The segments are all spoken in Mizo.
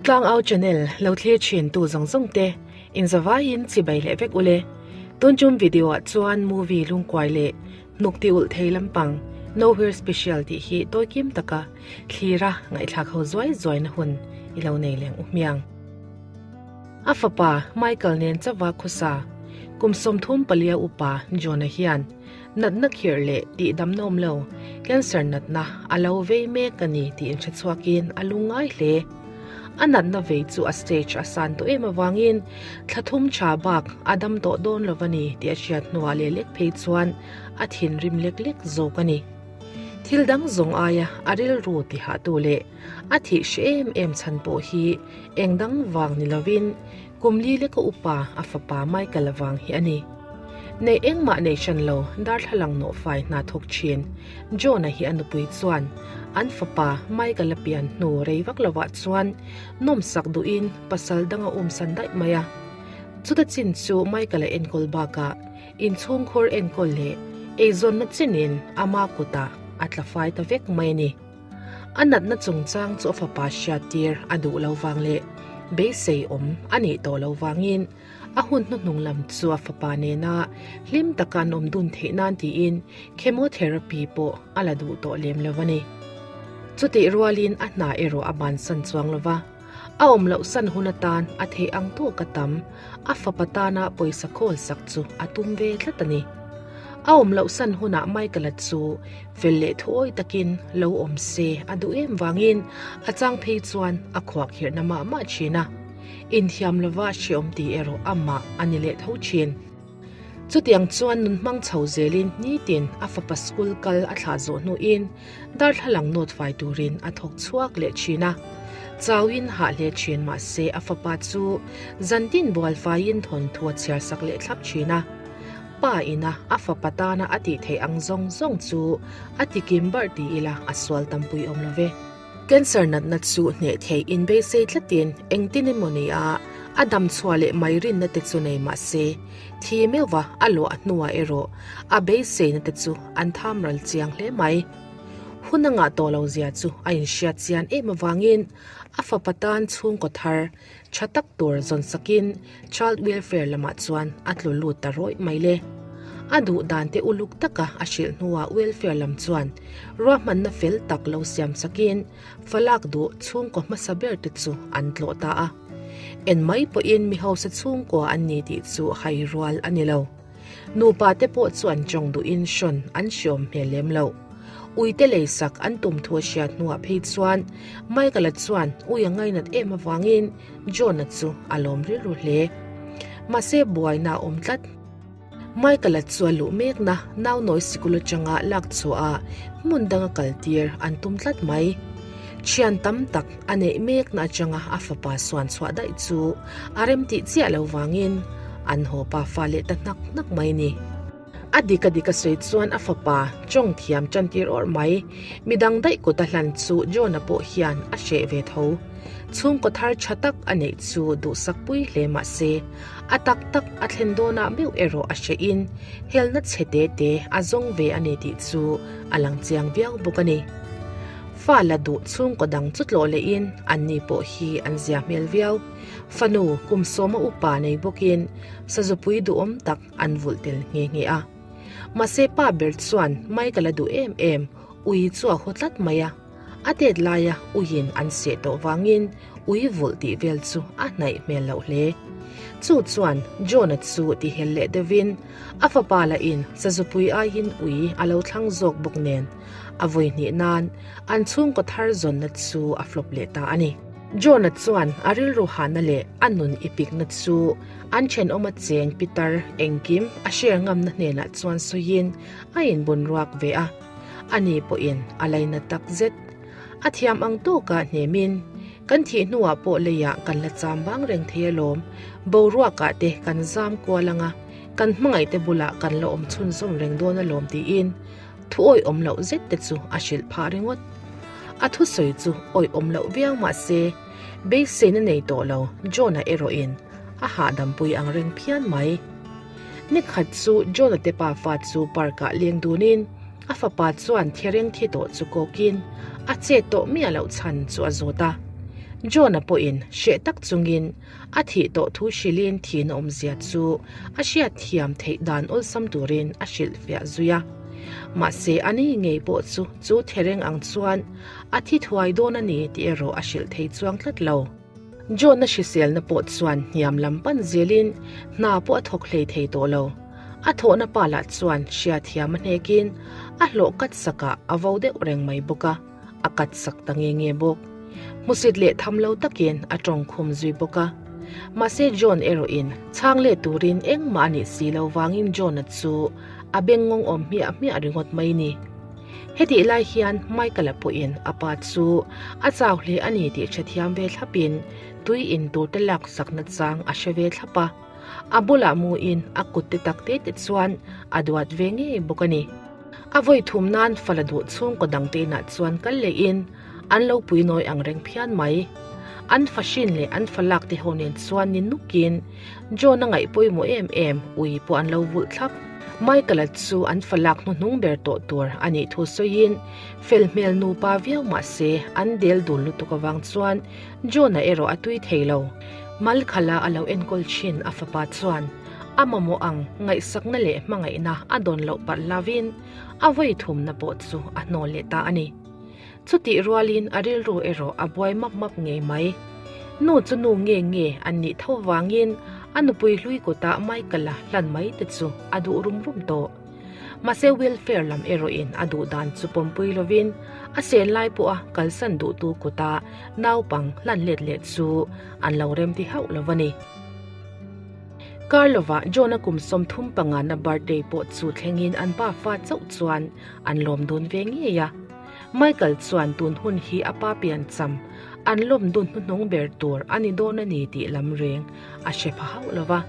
Tlangau channel lo thlir thin tu zawng zawng te inzavaiin chibai leh vek ule. Tun tum video ah chuan movie lungkuai leh hnuk ti ulh thei lampang Nowhere Special tih hi tawikim taka thlira ngaihthlak ho zuai zuai na hun i lo nei leng u hmiang. A fapa Michael nen chauha khawsa kum 34 upa Jonah hian natna khirh leh tihdamna awm lo cancer natna a lo vei mek a ni tih inhre chhuakin a lungngai hle. A natna vei chu a stage a san tawh em avangin thla thum tha bak a dam tawh dawn lo a ni tih a hriat hnuah leh lek phei chuan a thinrim lek lek zawk a ni. Thil dang zawng aia a rilru tihahtu leh a thih hre em em chhan pawh hi eng dang vang ni lovin kum li leka upa a fapa Michael avang hi a ni. Nei engmah nei hran lo darthlalang nawhfai hna thawk thin John-a hi a nupui chuan an fapa Michael-a pian hnu rei vak lovah chuan nawmsak duhin pasal dang a umsan daih mai a. Chuta chin chu Michael-a enkawl bakah inchhungkhur enkawl leh eizawnna chinin ama kutah a tla fai ta vek mai a ni. A natna chungchang chu a fapa hriattir a duh lo vang leh beisei awm a nih tawh lo vangin a hun hnuhnung lam chu a fapa nena hlim taka an awm dun theih nan tiin chemotherapy pawh a la duh tawh lem lo a ni. Chutih rualin a hna erawh a bansan chuang lo va, a awm loh san hun atan a theih ang tawk a tam a fapa tana pawisa khawl sak chu a tum ve tlat a ni. A awm loh san hunah Michael-a chu fel leh thuawi takin lo awm se a duh em vangin a chang phei chuan a khuahkhirhna mah mah thin a. Inthiam lova hreawm tih erawh amah a ni leh tho thin. Chutiang chuan nun hmang chho zelin nitin a fapa school kal a thlah zawh hnuin darthlalang nawt fai turin a thawk chhuak leh thin a. Chauin hah hle thin mahse a fapa chu zantin bual faiin thawnthu a chhiar sak leh thlap thin a. Pa ina a fapa tana a tih theih ang zawng zawng chu a tikim barh ti ila a sual tampui awm lo ve. Cancer natna chu hneh theih inbeisei tlatin engtin emaw ni a, a dam chhuah leh mai rinna te chu nei mah se, thi meuhva a luah hnuah erawh a beiseina te chu an tham ral chiang hle mai. Hun a ngah tawh lo zia chu a inhriat chian em avangin a fapa tan chhungkaw thar tha tak tur zawn sakin Child Welfare lamah chuan a tlu lut ta rawih mai le. A duh dan te uluk taka a hrilh hnuah Welfare lam chuan ruahmanna fel tak lo siam sakin falak duh chhungkaw hmasa ber te chu an tlawh ta a. En mai pawhin mi hausa chhungkua an ni tih chu hai rual a ni lo. Nupa te pawh chu an tawng duhin hrawn an hriawm hmel lem lo. Uite lei sak an tum thu a hriat hnuah phei chuan Michael-a chuan ui a ngainat em avangin John-a chu a lawm rilru hle. Mahse buaina a awm tlat. Michael-a chu a luh mekna naunawi sikul atanga lak chhuah a hmun danga kaltir an tum tlat mai. Thian tam tak a neih mekna atanga a fapa suan chhuah daih chu a remtih chiah lo vangin an haw pa fa leh ta hnak hnak mai a ni. A dik a dik a sawi chuan a fapa tawng thiam tantir awrh mai. Midang daih kut a hlan chu John-a pawh hian a hreh ve tho. Chhungkaw thar tha tak a neih chu duhsak pui hle mah se, a tak tak a thlen dawnah meuh erawh a hrehin helna chhe te te a zawng ve a ni tih chu a lang chiang viau bawk a ni. Fa la duh chhungkaw dang chu tlawh lehin anni pawh hi an zia hmel viau. Fanu kum sawma upa nei bawkin sazupui duhawm tak an vulh tel nghe nghe a. Mahse pa ber chuan Michael a duh em em, ui chu a haw tlat mai a. A tet laia uiin an seh tawh vangin ui vulh tih vel chu a hnaih hmel loh hle. Chu chuan John-a chu tihel leh deuhin a fapa lahin sazupui aiin ui a lo thlang zawk bawk nen a vawi hnih nan an chhungkaw thar zawnna chu a flop leh ta a ni. John-a chuan a rilru hahna leh a nun i pikna chu an thenawma cheng pitar engkim a share ngamna hnenah chuan sawiin a inbun ruak ve a. Ani pawhin a laina tak zet. A thiam ang tawkah hnemin, Kan thih hnuah pawh leiah kan la cham vang reng thei alawm, boruakah te kan zam kual anga, kan hmangaihte bulah kan la awm chhunzawm reng dawn alawm tiin thu awihawm loh zet te chu a hrilh phah ringawt. A thusawi chu awihawm loh viau mah se, beiseina nei tawh lo John-a erawhin a hahdampui ang reng phian mai. Nikhat chu John-a te pa fa chu park-ah leng dunin a fapa chuan thereng thi tawh chu kawkin a chet tawh miah loh chhan chu a zawt a. John-a pawhin hreh tak chungin a thih tawh thu hrilhin thihna awmzia chu a hriat thiam theih dan awlsam turin a hrilhfiah zui a. Mahse, a ni ngei pawh chu chu thereng ang chuan a thi thuai dawn a ni tih erawh a hrilh thei chuang tlat lo. John-a hriselna pawh chuan hniam lam pan zelin hna pawh a thawk hlei thei tawh lo. A thawhna pa lah chuan hriathiam a hnekin a hlawh kat sakah a vo deuh reng mai bawk a, a kat sak ta nge nge bawk. Hmusit leh tham lo takin a tawng khum zui bawk a. Mahse John erawhin chhang leh turin engmah a nih si lo vangin John-a chu a beng ngawng awm hmiah hmiah ringawt mai ni. Hetih lai hian Michael-a pawhin a pa chu a chau hle a ni tih hrethiam ve thlapin tui in tur te lak sakna chang a hre ve thlap a. A bulah muin a kut te tak te te chuan a duat ve ngei bawk a ni. A vawi thum nan fala duh chhungkaw dang te inah chuan kal lehin an lo pui nawi ang reng phian mai. An fa hrin leh an fa lak te ho nen chuan ni nukin John a ngaih pawimawh em em ui pawh an lo vulh thlap. Michael-a chu an fa lak hnuhnung ber tawh tur a nih thu sawiin fel hmel nupa viau mah se an del dul lutuk avang chuan John-a erawh a tui thei lo. Malkhala a lo enkawl thin a fapa chuan a mamawh ang ngaihsakna leh hmangaihna a dawn loh palh lovin a vawi thumna pawh chu a hnawl leh ta a ni. Chutih rualin a rilru erawh a buai map map ngei mai. Nu chu nu nge nge an nih tho vangin a nupui hlui kutah Michael-a hlan mai te chu a duh rum rum tawh. Mahse welfare lam erawhin a duh dan chu pawmpui lovin a sen lai pawha kalsan duhtu kuta naupang hlan let leh chu an lo remti hauh lo a ni. Karlova John-a kum 35 na birthday pawh chu thlengin an pa fa chauh chuan an lawm dun ve ngei a. Michael chuan tun hun hi a pa pian cham an lawm dun hnuhnung ber tur a ni dawn a ni tih lam reng a hre pha hauh lo va.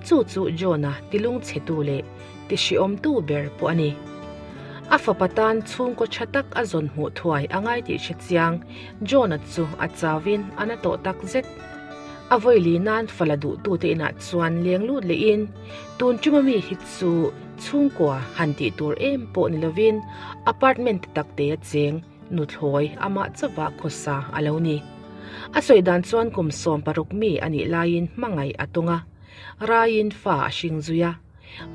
Chu chu John-a tilungchhetu leh tihriawmtu ber pawh a ni. A fapa tan chhungkaw tha tak a zawn hmuh thuai a ngai tih hre chiang John-a chu a chauin a na tawh tak zet. A vawili nan fala duhtute inah chuan leng lut lehin tun tuma mi hi chu Chhungkua han tih tur em pawh ni lovin apartment te tak te a cheng nuthlawi amah chauha khawsa a lo ni. A sawi dan chuan kum 16 mi a nih laiin hmangaih a tawng a, raiin fa a hring zui a.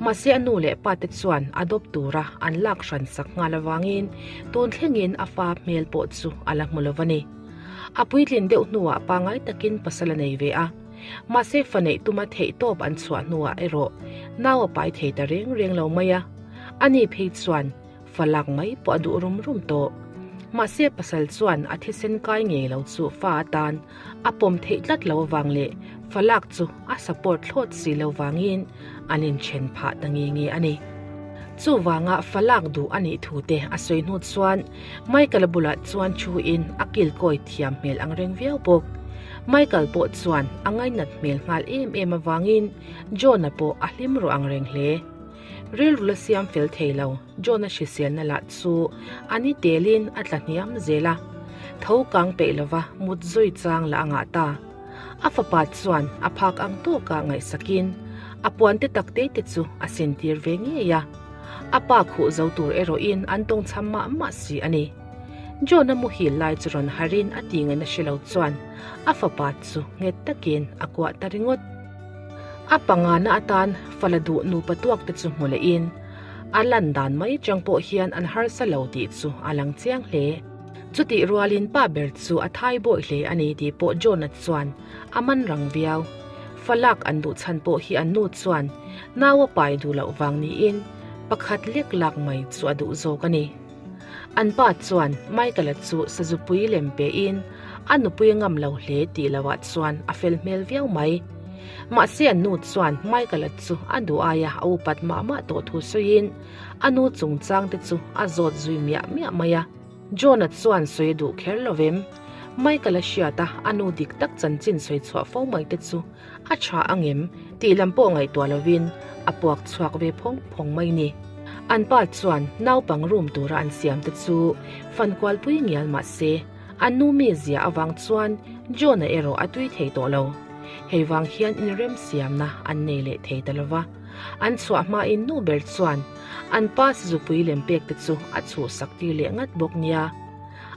Mahse a nu leh pa te chuan adopt tura an lak hran sak nghal avangin tun thlengin a fa hmel pawh chu a la hmu lo a ni. A puitlin deuh hnuah pangngai takin pasal a nei ve a. Mahse fa neih tuma theih tawp an chhuah hnuah erawh nau a pai thei ta reng reng lo mai a, ani phei chuan fa lak mai pawh a duh rum rum tawh. Mahse pasal chuan a thisen kai ngei lo chu fa atan a pawm theih tlat lo avang leh fa lak chu a support thlawt si lo vangin an inthen phah ta nge nge a ni. Chuvanga fa lak duh a nih thu te a sawi hnu chuan Michael-a bulah chuan thuin a kilkawi thiam hmel ang reng viau bawk. Michael pawh chuan a ngainat hmel nghal em em avangin John-a pawh a hlim ru ang reng hle. Rilru la siam fel thei lo, John-a hriselna lah chu a ni telin a tla hniam zel a. Tho kang peih lova mut zui chang lah a ngah ta. A fapa chuan a phak ang tawkah ngaihsakin a puan te tak te te chu a sintir ve ngei a. A pa khuh zo tur erawhin an tawng cham mah mah si a ni. John-a muhil lai chu rawn harin a ti ngaihna hre lo chuan a fapa chu nghet takin a kuah ta ringawt. A pangana atan fala duh nupa tuak te chu hmu lehin a lan dan mai chang pawh hian an harsa lo tih chu a lang chiang hle. Chutih rualin pa ber chu a thai bawih hle a ni tih pawh John-a chuan a man rang viau. Falak an duh chhan pawh hi an nu chuan nau a pai duh loh vang niin pakhat lek lak mai chu a duh zawk a ni. An pa chuan Michael-a chu sazupui lem pein a nupui ngam lo hle tih lohah chuan a fel hmel viau mai. Mahse an nu chuan Michael-a chu a duh aia a upat mah mah tawh thu sawiin a nu chungchang te chu a zawt zui miah miah mai a. John-a chuan sawi a duh kher lo vem. Michael-a hriat a, a nu dik tak chanchin sawi chhuah fo mai te chu a tha angem tih lam pawh ngaihtuah lovin a puak chhuak ve phawng phawng mai ni. An pa chuan naupang room tura an siam te chu fan kualpui ngial mah se an nu mi zia avang chuan John-a erawh a tui thei tawh lo. Hei vang hian inremsiamna an nei leh thei ta lova. An chhuah hmain nu ber chuan an pa sizupui lem pek te chu a chhuhsak tir leh ngat bawk nia.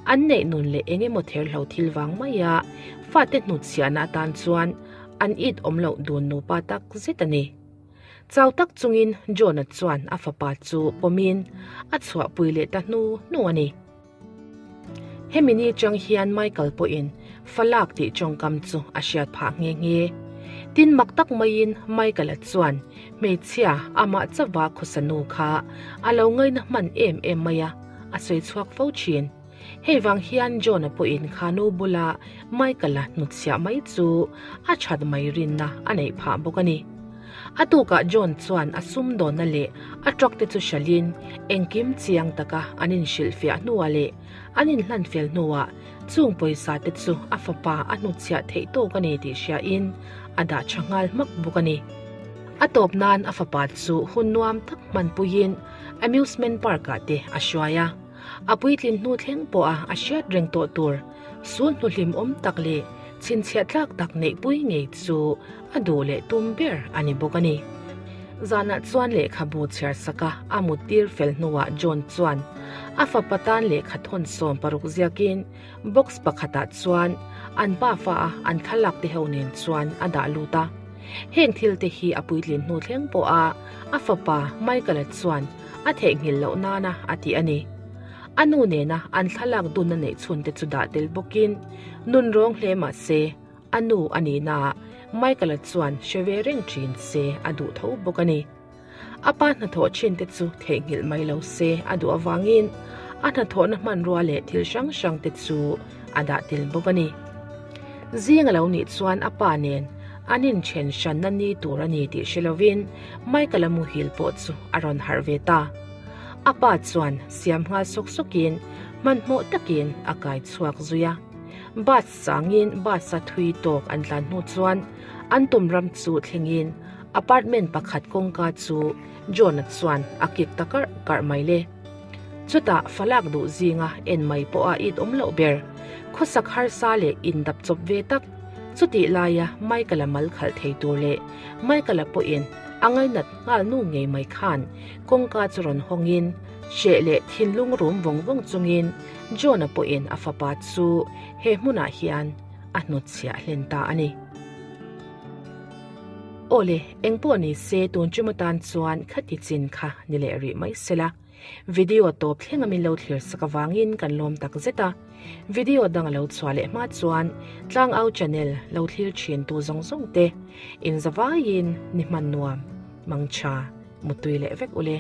An neih nun leh eng emaw therhlo thil vang maia fate hnutchhiahna atan chuan an it awm loh dun nupa tak zet a ni. Chau tak chungin John-a chuan a fapa chu pawmin a chhuahpui leh ta hnu hnu a ni. Hemi ni chang hian Michael pawhin falak tih tawngkam chu a hriat phah nghe nghe. Tin mak tak maiin Michael-a chuan hmeichhia amah chauha khawsa nu kha a lo ngaina hman em em mai a, a sawi chhuak fo thin. Hei vang hian John-a pawhin kha nu bula Michael-a hnutchhiah mai chu a that mai rinna a neih phah bawk a ni. A tukah John chuan a sumdawnna leh a truck te chu hralhin engkim chiang taka an inhrilhfiah hnuah leh an inhlan fel hnuah chung pawisa te chu a fapa a hnutchhiah theih tawk a ni tih hriain a dah tha nghal hmak bawk a ni. A tawp nan a fapa chu hun nuam tak hmanpuiin amusement park ah te a hruai a. A puitlin hnu thleng pawha a hriat reng tawh tur sul hnuhlim awm tak leh chhinchhiah tlak tak neihpui ngei chu a duh leh tum ber a ni bawk a ni. Zanah chuan lehkhabu chhiar saka a mut tir fel hnuah John chuan a fapa tan lehkha thawn 16 ziakin box pakhatah chuan an pafa a an thlalak te ho nen chuan a dah lut a. Heng thil te hi a puitlin hnu thleng pawha a fapa Michael-a chuan a theihnghilh loh nana a ti a ni. A nu nena an thlalak dunna neih chhun te chu dah tel bawkin nun rawng hle mah se a nu a nihnaah Michael-a chuan hre ve reng thin se a duh tho bawk a ni. A pa hnathawh thin te chu theihnghilh mai lo se a duh avangin a hnathawhna hmanrua leh thil hrang hrang te chu a dah tel bawk a ni. Zing a lo nih chuan a pa nen an inthen hranna ni tur a ni tih hre lovin Michael-a muhil pawh chu a rawn harh ve ta. A pa chuan siam nghal sawk sawkin hmanhmawh takin a kai chhuak zui a. Bus changin bus-a thui tawk an tlan hnu chuan an tum ram chu thlengin Apartment pakhat kawngka chu John-a chuan a kik ta karh karh mai le. Chutah falak duh zinga en mai pawha it awm loh ber, khawsak harsa leh indap chawp ve tak. Chutih laia Michael-a mal khalh thei tur leh Michael-a pawhin a ngainat nghal nu ngei mai khan kawngka chu rawn hawngin hreh leh thinlung rum vawng vawng chungin John-a pawhin a fapa chu he hmunah hian a hnutchhiah hlen ta a ni. Awle, engpawh ni se tun tum atan chuan khati chin kha ni leh rih mai sela. Video tawp thleng a min lo thlir sak avangin kan lawm tak zet a. Video dang a lo chhuah leh hma chuan Tlangau channel lo thlir thin tu zawng zawng te in zavaiin ni hman nuam, mangtha, mutui leh vek ule.